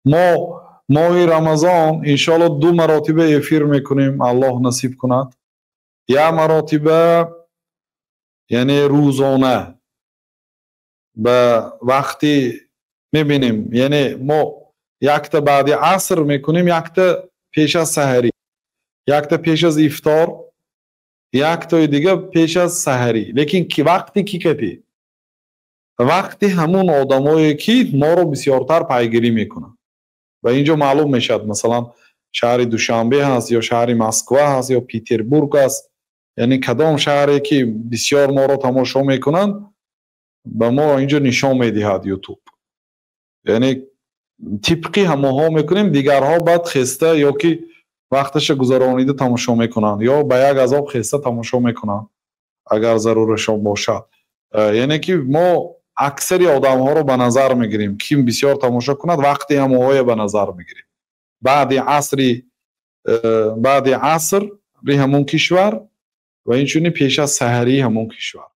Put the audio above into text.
Мо моҳи Рамазон, иншоалло, ду маротиба эфир мекунем, Аллоҳ насиб кунад. Як маротиба, яъне рӯзона ба вақти мебинем, яъне мо якта баъди аср мекунем, якта пеш аз саҳарӣ, якта пеш аз ифтор, яктои дига пеш аз саҳарӣ. Лекин вақти ки кати вақти ҳамун одамое, ки моро бисёртар пайгирӣ мекунанд, ва инҷо маълум мешавад, масалан, шаҳри Душанбе ҳаст ё шаҳри Москва ҳаст ё Петербург аст, яъне кадом шаҳре ки бисёр моро тамошо мекунанд, ба мо инҷо нишон медиҳад Ютуб. Яъне тибқи ҳамоҳо мекунем. Дигарҳо баъд хеста ё ки вақташа гузаронида тамошо мекунанд, ё ба як азоб хеста тамошо мекунанд, агар зарурашон бошад. Яъне ки мо аксари одамҳоро ба назар мегирем, ким бисёр тамошо кунад, вақти ҳамоҳое ба назар мегирем: баъди асри, баъди асри ҳамон кишвар ва инчунин пеш аз саҳарии ҳамон кишвар.